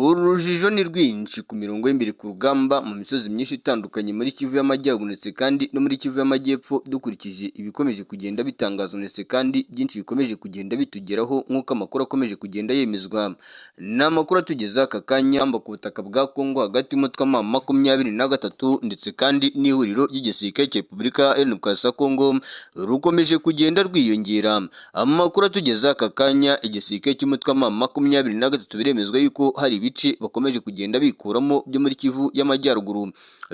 Urujijo ni rwinshi ku mirongo y'imbere ku rugamba mu misozi myinshi itandukanye muri Kivu y'Amajyaruguru ndetse kandi no muri Kivu y'Amajyepfo, dukurikije ibikomeje kugenda bitangazwa ndetse kandi byinshi bikomeje kugenda bitugeraho nk'uko amakuru akomeje kugenda yemezwa. Ni amakuru atugezaho aka kanya ku butaka bwa Kongo hagati y'umutwe wa M23 ndetse kandi n'ihuriro ry'igisirikare cya Repubulika Iharanira Demokarasi ya Kongo rukomeje kugenda rwiyongera. Amakuru atugezaho aka kanya, igisirikare cy'umutwe wa M23 biremezwa yuko hari ibice bakomeje kugenda bikuramo byo muri Kivu y'Amajyaruguru,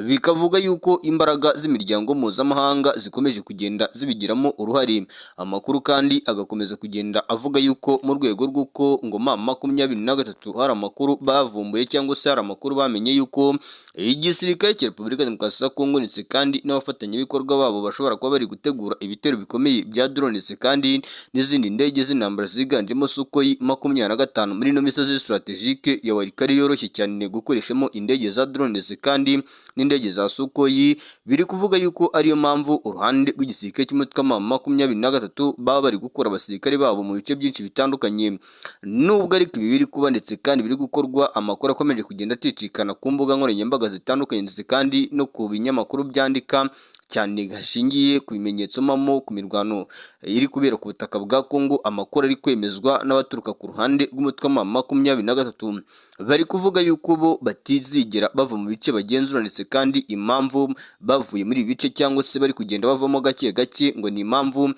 bikavuga yuko imbaraga z'imiryango mpuzamahanga zikomeje kugenda zibigiramo uruhare. Amakuru kandi agakomeza kugenda avuga yuko mu rwego rw'uko ngo M23 hari amakuru bavumbuye cyangwa se hari amakuru bamenye yuko igisirikare cya Repubulika Demokarasi ya Kongo ndetse kandi n'abafatanyabikorwa babo bashobora kuba bari gutegura ibitero bikomeye bya drone ndetse kandi n'izindi ndege z'intambara ziganjemo Sukhoi 25 muri ino misozi strategique ya Walikale yoroshye cyane gukoreshamo indege za drone ndetse kandi n'indege za Sukhoi. Biri kuvuga yuko ariyo mpamvu uruhande rw'igisirikare cy'umutwe wa M23 baba bari gukura abasirikare babo mu bice byinshi bitandukanye. Nubwo ariko ibi biri kuba ndetse kandi biri gukorwa, amakuru akomeje kugenda acicikana ku mbuga nkoranyambaga zitandukanye ndetse kandi no ku binyamakuru byandika cyane hashingiye ku bimenyetso mpamo ku mirwano iri kubera ku butaka bwa Kongo, amakuru ari kwemezwa n'abaturuka ku ruhande rw'umutwe wa M23 bari kuvuga yuko bo batizigera bava mu bice bagenzura, ndetse kandi impamvu bavuye muri ibi bice cyangwa se bari kugenda bavamo gake gake ngo ni impamvu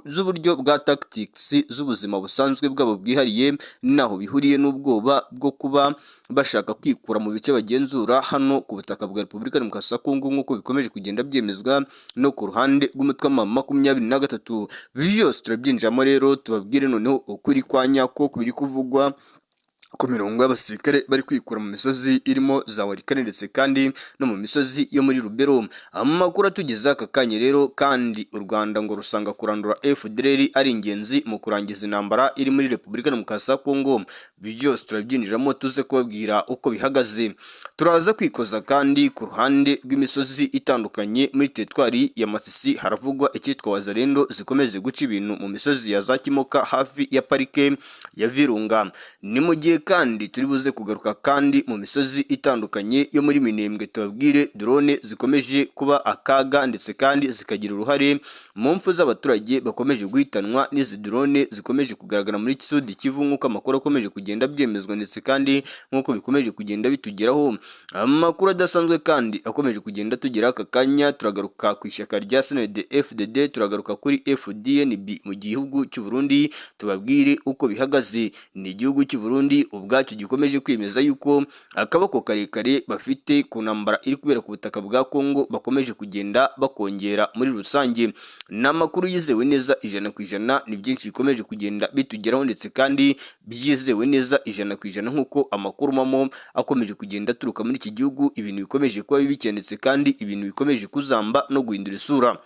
z'uburyo bwa tactics z'ubuzima busanzwe bwabo bwihariye, naho bihuriye n'ubwoba bwo kuba bashaka kwikura mu bice bagenzura hano ku butaka bwa Repubulika Demokarasi ya Kongo, nk'uko bikomeje kugenda byemezwa no ku ruhande rw'umutwe wa M23. Byose turabyinjiramo rero, tubabwire noneho ukuri kwa nyako ku biri kuvugwa ku mirongo y'abasirikare bari kwikura mu misozi irimo za Walikale ndetse kandi no mu misozi yo muri Lubero. Amakuru atugezeho aka kanya rero kandi, u Rwanda ngo rusanga kurandura FDLR ari ingenzi mu kurangiza intambara iri muri Repubulika Demokarasi ya Kongo. Byose turabyinjiramo, tuze kubabwira uko bihagaze. Turaza kwikoza kandi ku ruhande rw'imisozi itandukanye muri teritwari ya Masisi, haravugwa icyitwa Wazalendo zikomeze guca ibintu mu misozi ya za Kimoka hafi ya parike ya Virunga. Ni mu gihe kandi turi buze kugaruka kandi mu misozi itandukanye yo muri Minembwe, tubabwire drone zikomeje kuba akaga ndetse kandi zikagira uruhare mu mpfu z'abaturage bakomeje guhitanwa n'izi drone zikomeje kugaragara muri Sud Kivu, nk'uko amakuru akomeje kugenda byemezwa ndetse kandi nk'uko bikomeje kugenda bitugeraho. Amakuru adasanzwe kandi akomeje kugenda tugeraho aka kanya, turagaruka ku ishyaka rya CNDD FDD, turagaruka kuri FDNB mu gihugu cy'u Burundi, tubabwire uko bihagaze. Ni igihugu cy'u Burundi ubwacyo gikomeje kwemeza yuko akaboko karekare bafite ku ntambara iri kubera ku butaka bwa Kongo bakomeje kugenda bakongera muri rusange. Ni amakuru yizewe neza 100%, ni byinshi bikomeje kugenda bitugeraho ndetse kandi byizewe neza 100%, nk'uko amakuru mamo akomeje kugenda aturuka muri iki gihugu, ibintu bikomeje kuba bibi cyane ndetse kandi ibintu bikomeje kuzamba no guhindura isura.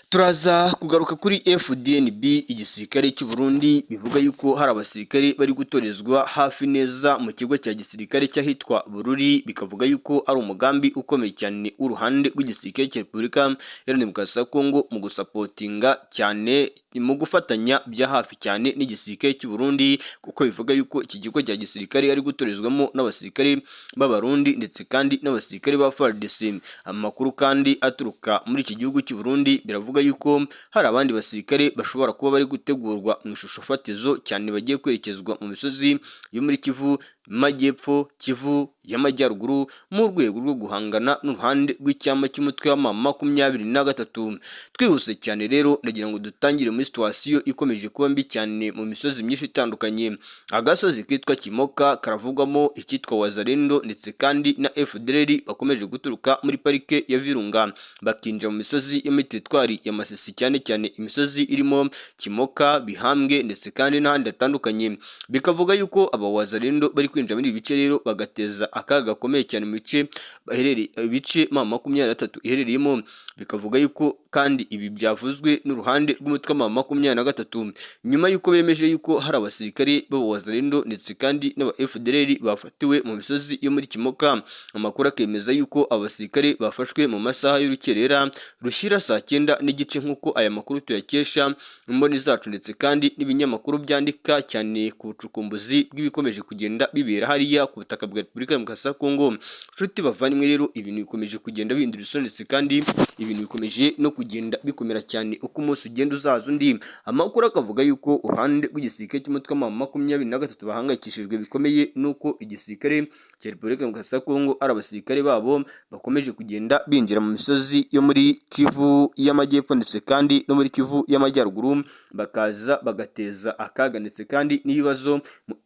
Turaza kugaruka kuri FDNB, igisirikare cy'u Burundi, bivuga yuko hari abasirikare bari gutorezwa hafi neza mu kigo cya gisirikare cy'ahitwa Bururi, bikavuga yuko ari umugambi ukomeye cyane w'uruhande rw'igisirikare cya Repubulika Iharanira Demokarasi ya Kongo mu gusapotinga cyane, mu gufatanya bya hafi cyane n'igisirikare cy'u Burundi, kuko bivuga yuko iki kigo cya gisirikare ari gutorezwamo n'abasirikare b'Abarundi ndetse kandi n'abasirikare ba FARDC. Amakuru kandi aturuka muri iki gihugu cy'u Burundi biravuga yuko hari abandi basirikare bashobora kuba bari gutegurwa mu ishusho fatizo cyane, bagiye kwerekezwa mu misozi yo muri Kivu Majyepfo, Kivu y'Amajyaruguru, mu rwego rwo guhangana n'uruhande rw'icyama cy'umutwe wa M23. Twihuse cyane rero, ndagira ngo dutangire muri situation ikomeje kuba mbi cyane mu misozi myinshi itandukanye. Agasozi kitwa Kimoka karavugwamo icyitwa Wazalendo ndetse kandi na FDLR bakomeje guturuka muri parike ya Virunga bakinjira mu misozi yo muri teritwari ya Masisi, cyane cyane imisozi irimo Kimoka, Bihambwe ndetse kandi n'ahandi hatandukanye. Bikavuga yuko aba Wazalendo bari kwinjira muri ibi bice rero bagateza akaga gakomeye cyane mu bice baherereye, ibice M23 iherereyemo. Bikavuga yuko Kandi ibi byavuzwe n'uruhande rw'umutwe wa M23 nyuma y'uko bemeje yuko hari abasirikare b'Abawazalendo ndetse kandi n'aba FDLR bafatiwe mu misozi yo muri Kimoka. Amakuru akemeza yuko abasirikare bafashwe mu masaha y'urukerera rushyira saa 9:30, nk'uko aya makuru tuyakesha imboni zacu ndetse kandi n'ibinyamakuru byandika cyane ku bucukumbuzi bw'ibikomeje kugenda bibera hariya ku butaka bwa Repubulika Demokarasi ya Kongo. Nshuti bavandimwe rero, ibintu bikomeje kugenda bihindura isura ndetse kandi ibintu bikomeje no kugenda bikomera cyane uko umunsi ugenda uzaza undi. Amakuru akavuga yuko uruhande rw'igisirikare cy'umutwe wa M23 bahangayikishijwe bikomeye n'uko igisirikare cya Repubulika Demokarasi ya Kongo ari abasirikare babo bakomeje kugenda binjira mu misozi yo muri Kivu y'Amajyepfo ndetse kandi no muri Kivu y'Amajyaruguru, bakaza bagateza akaga ndetse kandi n'ibibazo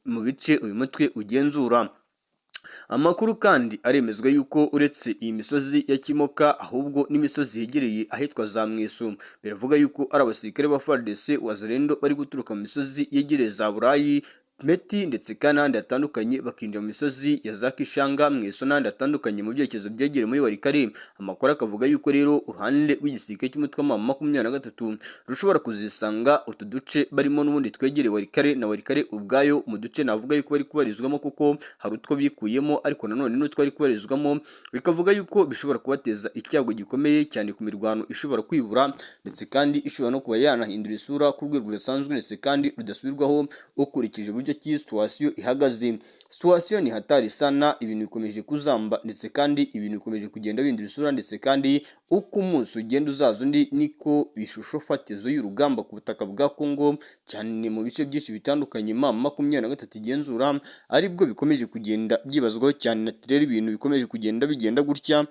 mu bice uyu mutwe ugenzura. Amakuru kandi aremezwa yuko uretse iyi misozi ya Kimoka, ahubwo n'imisozi yegereye ahitwa za Mweso, biravuga yuko ari abasirikare ba FARDC, Wazalendo bari guturuka mu misozi yegereye za Burayi, Meti ndetse kandi n'ahandi hatandukanye, bakinjira mu misozi ya za Kishanga, Mweso n'ahandi hatandukanye mu byerekezo byegereye muri Walikale. Amakuru akavuga yuko rero uruhande rw'igisirikare cy'umutwe wa M23 rushobora kuzisanga utu duce barimo n'ubundi twegereye Walikale na Walikale ubwayo, mu duce navuga yuko bari kubarizwamo, kuko hari utwo bikuyemo ariko nanone n'utwo bari kubarizwamo, bikavuga yuko bishobora kubateza icyago gikomeye cyane ku mirwano ishobora kwibura ndetse kandi ishobora no kuba yanahindura isura ku rwego rudasanzwe ndetse kandi rudasubirwaho ukurikije uburyo ki situation ihagaze. Situation ni hatari sana, ibintu bikomeje kuzamba ndetse kandi ibintu bikomeje kugenda bihindura isura, ndetse kandi uko umunsi ugenda uzaza undi niko ishusho fatizo y'urugamba ku butaka bwa Kongo, cyane mu bice byinshi bitandukanye M23 igenzura, aribwo bikomeje kugenda byibazwaho cyane. Ati rero ibintu bikomeje kugenda bigenda gutya,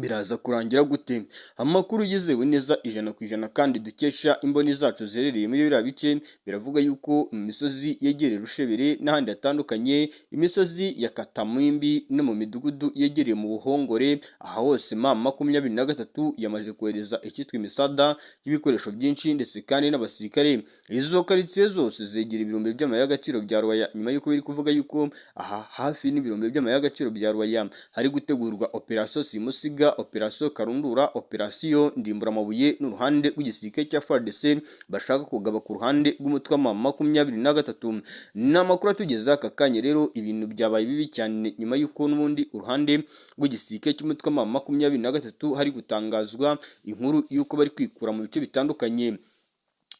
biraza kurangira gute? Amakuru yizewe neza 100% kandi dukesha imboni zacu ziherereye muri biriya bice, biravuga yuko mu misozi yegereye Rushebere n'ahandi hatandukanye, imisozi ya Katamwimbi no mu midugudu yegereye mu Buhongore, aha hose M23 yamaze kohereza icyitwa imisada y'ibikoresho byinshi ndetse kandi n'abasirikare. Izo karitsiye zose zegera ibirombe by'amabuye y'agaciro bya Rubaya, nyuma y'uko biri kuvuga yuko aha hafi n'ibirombe by'amabuye y'agaciro bya Rubaya hari gutegurwa operasiyo simusiga, operasiyo karundura, operasiyo ndimburamabuye n'uruhande rw'igisirikare cya FARDC bashaka kugaba ku ruhande rw'umutwe wa M23. Ni amakuru atugezeho aka kanya. Rero ibintu byabaye bibi cyane nyuma y'uko n'ubundi uruhande rw'igisirikare cy'umutwe wa M23 hari gutangazwa inkuru y'uko bari kwikura mu bice bitandukanye.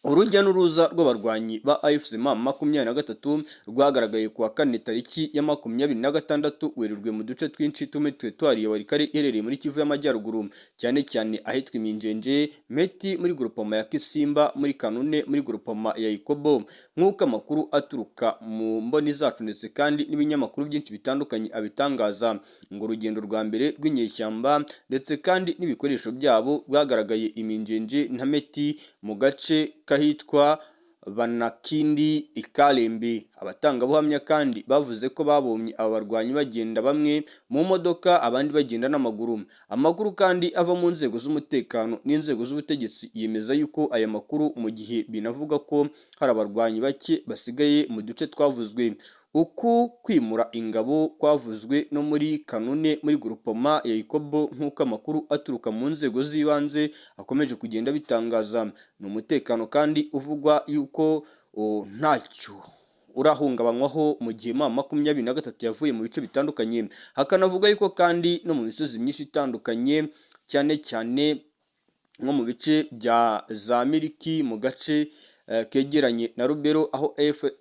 Urujya n'uruza rw'abarwanyi ba AFC M23 rwagaragaye kuwa kane tariki ya 26 Werurwe mu duce twinshi two muri teritwari ya Walikale iherereye muri Kivu y'Amajyaruguru, cyane cyane ahitwa Iminjenje, Meti muri grupoma ya Kisimba, muri Kanune muri grupoma ya Ikobo, nk'uko amakuru aturuka mu mboni zacu ndetse kandi n'ibinyamakuru byinshi bitandukanye abitangaza. Ngo urugendo rwa mbere rw'inyeshyamba ndetse kandi n'ibikoresho byabo bwagaragaye Iminjenje na Meti mu gace kahitwa Banakindi Ikalembe. Abatangabuhamya kandi bavuze ko babonye aba barwanyi bagenda bamwe mu modoka, abandi bagenda n'amaguru. Amakuru kandi ava mu nzego z'umutekano n'inzego z'ubutegetsi yemeza yuko aya makuru, mu gihe binavuga ko hari abarwanyi bake basigaye mu duce twavuzwe. Uku kwimura ingabo kwavuzwe no muri Kanune muri grupoma ya Ikobo, nk'uko amakuru aturuka mu nzego z'ibanze akomeje kugenda bitangaza. Ni umutekano kandi uvugwa yuko ntacyo urahungabanywaho mu gihe M23 yavuye mu bice bitandukanye. Hakanavuga yuko kandi no mu misozi myinshi itandukanye, cyane cyane nko mu bice bya za Miliki mu gace kegeranye na Rubero, aho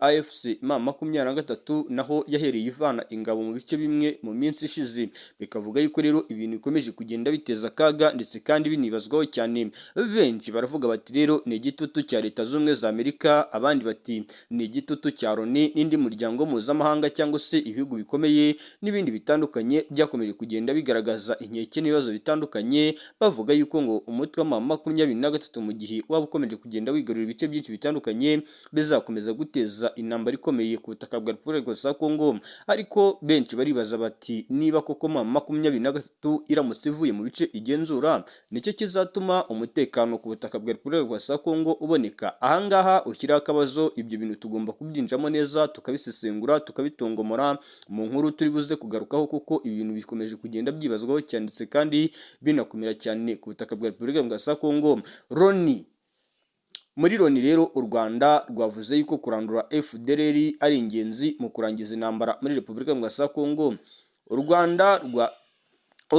AFC M23 naho yahereye ivana ingabo mu bice bimwe mu minsi ishize. Bikavuga yuko rero ibintu bikomeje kugenda biteza akaga ndetse kandi binibazwaho cyane. Benshi baravuga bati rero ni igitutu cya Leta Z'Ubumwe za Amerika, abandi bati ni igitutu cya Loni n'indi muryango mpuzamahanga cyangwa se ibihugu bikomeye n'ibindi bitandukanye byakomeje kugenda bigaragaza inkeke n'ibibazo bitandukanye, bavuga yuko ngo umutwe wa M23 mu gihe waba ukomeje kugenda wigarurira ibice byinshi byinshi bitandukanye bizakomeza guteza intambara ikomeye ku butaka bwa Repubulika ya Kongo. Ariko benshi baribaza bati niba koko M23 iramutse ivuye mu bice igenzura, nicyo kizatuma umutekano ku butaka bwa Repubulika ya Kongo uboneka? Ahangaha ushyiraho akabazo. Ibyo bintu tugomba kubyinjamo neza, tukabisesengura, tukabitongomora mu nkuru turi buze kugarukaho, kuko ibintu bikomeje kugenda byibazwaho cyane ndetse kandi binakomera cyane ku butaka bwa Repubulika ya Kongo. Loni, muri Loni rero, u Rwanda rwavuze yuko kurandura FDLR ari ingenzi mu kurangiza intambara muri Repubulika ya Kongo. U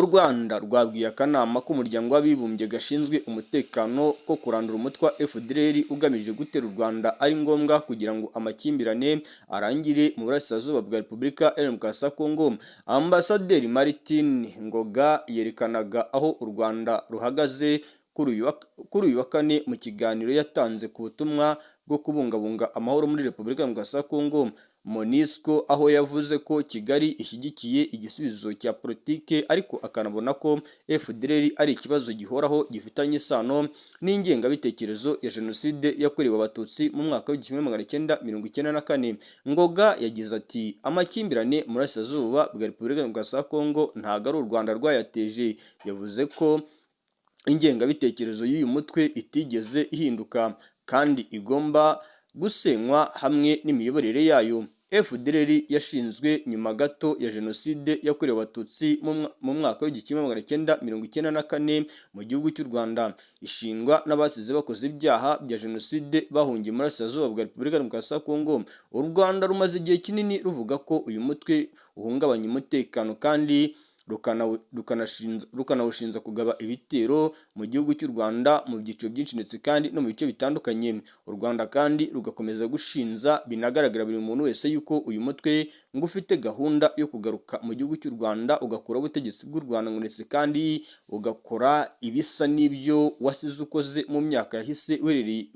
Rwanda rwabwiye akanama k'umuryango w'abibumbye gashinzwe umutekano ko kurandura umutwe wa FDLR ugamije gutera u Rwanda ari ngombwa kugira ngo amakimbirane arangire mu burasirazuba bwa Repubulika Iharanira Kongo. Ambasaderi Martin Ngoga yerekanaga aho u Rwanda ruhagaze kuri uyu wa kane mu kiganiro yatanze ku butumwa bwo kubungabunga amahoro muri Repubulika Iharanira Kongo, MONUSCO, aho yavuze ko Kigali ishyigikiye igisubizo cya politike, ariko akanabona ko FDLR ari ikibazo gihoraho gifitanye isano n'ingengabitekerezo ya Jenoside yakorewe Abatutsi mu mwaka w'1994. Ngoga yagize ati: "Amakimbirane mu burasirazuba bwa Repubulika Iharanira Kongo ntabwo ari u Rwanda rwayateje." Yavuze ko ingengabitekerezo y'uyu mutwe itigeze ihinduka kandi igomba gusenywa hamwe n'imiyoborere yayo. FDLR yashinzwe nyuma gato ya Jenoside yakorewe Abatutsi mu mwaka w'1994 mu gihugu cy'u Rwanda, ishingwa n'abasize bakoze ibyaha bya Jenoside bahungiye mu burasirazuba bwa Repubulika Demokarasi ya Kongo. U Rwanda rumaze igihe kinini ruvuga ko uyu mutwe uhungabanya umutekano kandi rukanawushinja kugaba ibitero mu gihugu cy'u Rwanda mu byiciro byinshi ndetse kandi no mu bice bitandukanye. U Rwanda kandi rugakomeza gushinja, binagaragara buri muntu wese, yuko uyu mutwe ngo ufite gahunda yo kugaruka mu gihugu cy'u Rwanda, ugakuraho ubutegetsi bw'u Rwanda, ngo ndetse kandi ugakora ibisa n'ibyo wasize ukoze mu myaka yahise uherereye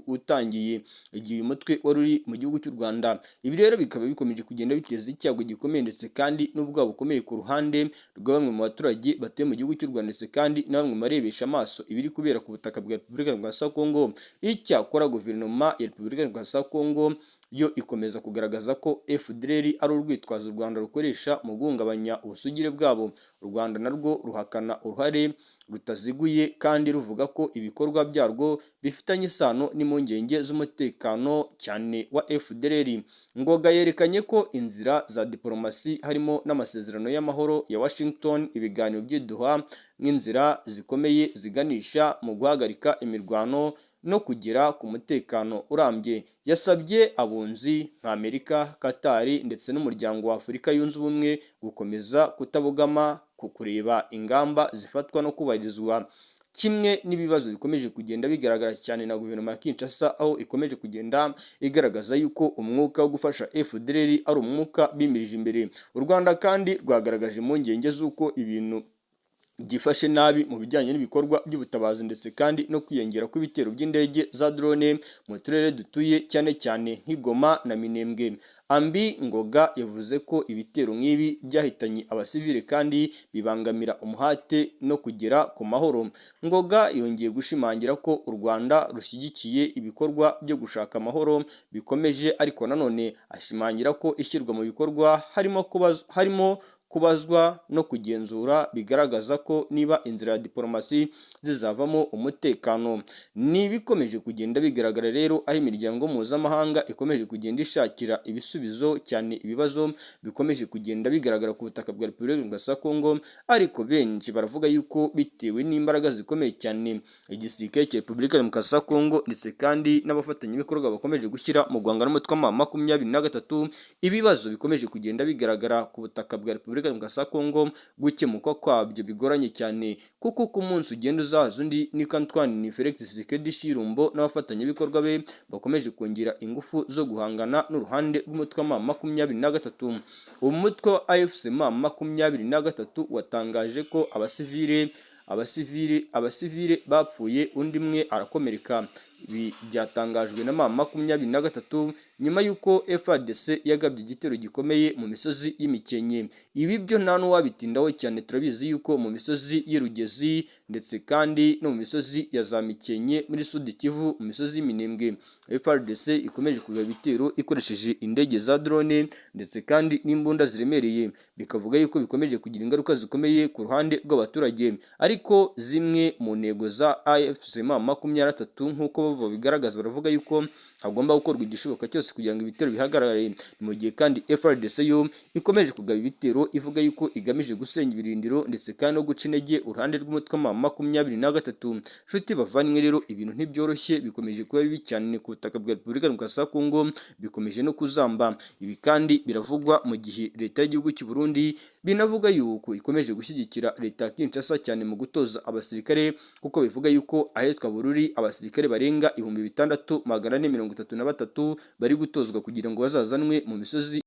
utangiye igihe uyu mutwe wari uri mu gihugu cy'u Rwanda. Ibi rero bikaba bikomeje kugenda biteza icyago gikomeye ndetse kandi n'ubwoba bukomeye ku ruhande rwa bamwe mu baturage batuye mu gihugu cy'u Rwanda, ndetse kandi na bamwe mu barebesha amaso ibiri kubera ku butaka bwa Repubulika ya Kongo. Icyakora guverinoma ya Repubulika ya Kongo yo ikomeza kugaragaza ko FDLR ari urwitwazo u Rwanda rukoresha mu guhungabanya ubusugire bwabo. U Rwanda narwo ruhakana uruhare rutaziguye kandi ruvuga ko ibikorwa byarwo bifitanye isano n'impungenge z'umutekano cyane wa FDLR. Ngoga yerekanye ko inzira za diplomasi, harimo n'amasezerano y'amahoro ya Washington, ibiganiro by'i Doha, nk'inzira zikomeye ziganisha mu guhagarika imirwano no kugera ku mutekano urambye. Yasabye abunzi nka Amerika, Qatar ndetse n'umuryango wa Afurika yunze ubumwe gukomeza kutabogama ku kureba ingamba zifatwa no kubahirizwa, kimwe n'ibibazo bikomeje kugenda bigaragara cyane na guverinoma ya Kinshasa, aho ikomeje kugenda igaragaza yuko umwuka wo gufasha FDLR ari umwuka bimirije imbere. U Rwanda kandi rwagaragaje impungenge z'uko ibintu byifashe nabi mu bijyanye n'ibikorwa by'ubutabazi ndetse kandi no kwiyongera kw'ibitero by'indege za drone mu turere dutuye cyane cyane nk'i Goma na Minembwe. Amb Ngoga yavuze ko ibitero nk'ibi byahitanye abasivile kandi bibangamira umuhate no kugera ku mahoro. Ngoga yongeye gushimangira ko u Rwanda rushyigikiye ibikorwa byo gushaka amahoro bikomeje, ariko nanone ashimangira ko ishyirwa mu bikorwa harimo kubazwa no kugenzura bigaragaza ko niba inzira ya diporomasi zizavamo umutekano. Ni ibikomeje kugenda bigaragara rero, aho imiryango mpuzamahanga ikomeje kugenda ishakira ibisubizo cyane ibibazo bikomeje kugenda bigaragara ku butaka bwa Repubulika ya Kongo. Ariko benshi baravuga yuko bitewe n'imbaraga zikomeye cyane igisirikare cya Repubulika Demokarasi ya Kongo ndetse kandi n'abafatanyabikorwa bakomeje gushyira mu guhangana n'umutwe wa 23, ibibazo bikomeje kugenda bigaragara ku butaka bwa Repubulika Demokarasi ya Kongo gukemuka kwabyo bigoranye cyane, kuko ku munsi ugenda uzaza undi niko Antoine Felix Tshisekedi Tshilombo n'abafatanyabikorwa be bakomeje kongera ingufu zo guhangana n'uruhande rw'umutwe wa 23. Umutwe wa AFC M23 watangaje ko abasivile bapfuye, undi umwe arakomereka. Ibi byatangajwe na M23 nyuma y'uko FARDC yagabye igitero gikomeye mu misozi y'Imikenke. Ibi byo nta n'uwabitindaho cyane, turabizi yuko mu misozi y'Irugezi ndetse kandi no mu misozi ya za Mikenke muri Sud Kivu, mu misozi y'Iminembwe, FARDC ikomeje kugaba ibitero ikoresheje indege za drone ndetse kandi n'imbunda ziremereye, bikavuga yuko bikomeje kugira ingaruka zikomeye ku ruhande rw'abaturage. Ariko zimwe mu ntego za AFC M23 nk'uko babigaragaza, baravuga yuko hagomba gukorwa igishoboka cyose kugira ngo ibitero bihagarare. Mu gihe kandi FARDC yo ikomeje kugaba ibitero ivuga yuko igamije gusenya ibirindiro ndetse kandi no guca intege uruhande rw'umutwe wa M23. Nshuti bavandimwe, rero ibintu ntibyoroshye, bikomeje kuba bibi cyane ku butaka bwa Repubulika Demokarasi ya Kongo, bikomeje no kuzamba. Ibi kandi biravugwa mu gihe leta y'igihugu cy'u Burundi binavuga yuko ikomeje gushyigikira leta ya Kinshasa cyane mu gutoza abasirikare, kuko bivuga yuko ahitwa Bururi abasirikare barenga 6433 bari gutozwa kugira ngo bazazanwe mu misozi.